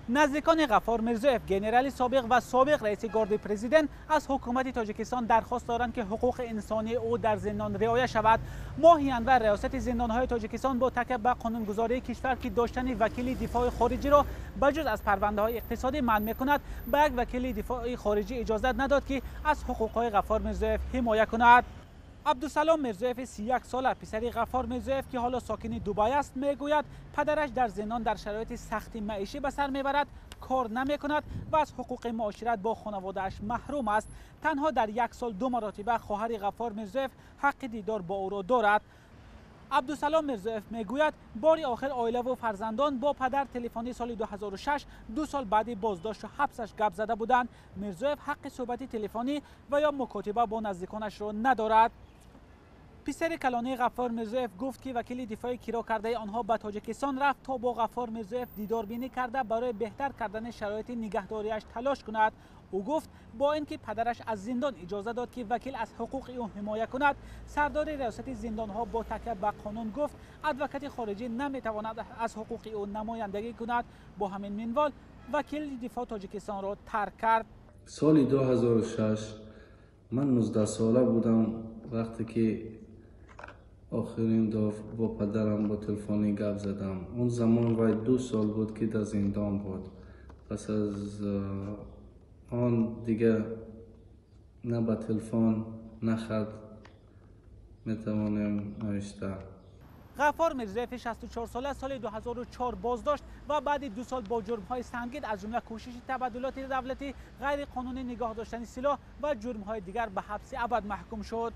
Наздикони Ғаффор Мирзоев, генерали собиқ ва собиқ раиси Гарди Президент, аз ҳукумати Тоҷикистон дархост доранд, ки ҳуқуқи инсонии ӯ дар зиндон риоя шавад. Моҳи январ Риёсати зиндонҳои Тоҷикистон бо такя ба қонунгузории кишвар, ки доштани вакили дифои хориҷиро ба ҷуз аз парвандаҳои иқтисодӣ манъ мекунад, ба як вакили дифои хориҷӣ иҷозат надод, ки аз ҳуқуқҳои Ғаффор Мирзоев ҳимоя кунад. Абдусалом Мирзоев, 31 сола, писари Ғаффор Мирзоев, ки ҳоло сокини Дубай аст, мегӯяд, падараш дар зиндон дар шароити сахти маишӣ ба сар мебарад, кор намекунад ва аз ҳуқуқи муошират бо хонаводааш маҳрум аст. Танҳо дар як сол ду маротиба хоҳари Ғаффор Мирзоев ҳаққи дидор бо ӯро дорад. Абдусалом Мирзоев мегӯяд, бори охир оилаву фарзандон бо падар телефонӣ соли 2006, 2 сол баъди боздошту ҳабсаш гап зада буданд. Мирзоев ҳаққи суҳбати телефонӣ ва ё мукотиба бо наздиконашро надорад. Писари калонии Ғаффор Мирзоев гуфт, ки вакили дифои киро кардаи онҳо ба Тоҷикистон рафт, то бо Ғаффор Мирзоев дидорбинӣ карда, барои беҳтар кардани шароити нигаҳдориаш талош кунад. Ӯ гуфт, бо ин ки падараш аз зиндон иҷоза дод, ки вакил аз ҳуқуқи ӯ ҳимоя кунад, сардори риёсати зиндонҳо бо такя ба қонун гуфт, адвокати хориҷӣ наметавонад аз ҳуқуқи ӯ намояндагӣ кунад. Бо ҳамин минвол вакили дифоъ Тоҷикистонро тарк кард. Соли 2006 ман 19 сола будам, вақте ки охирин дафъ бо падарам бо телефонӣ гап задам. Он замон вай 2 сол буд, ки дар зиндон буд. Пас аз он дига на ба телефон, на хат метавонем навишта. Ғаффор Мирзоеви 64 сола соли 2004 боздошт ва баъди 2 сол бо ҷурмҳои сангин, аз ҷумла кӯшиши табаддулоти давлатӣ, ғайриқонунӣ нигоҳ доштани силоҳ ва ҷурмҳои дигар ба ҳабси абад маҳкум шуд.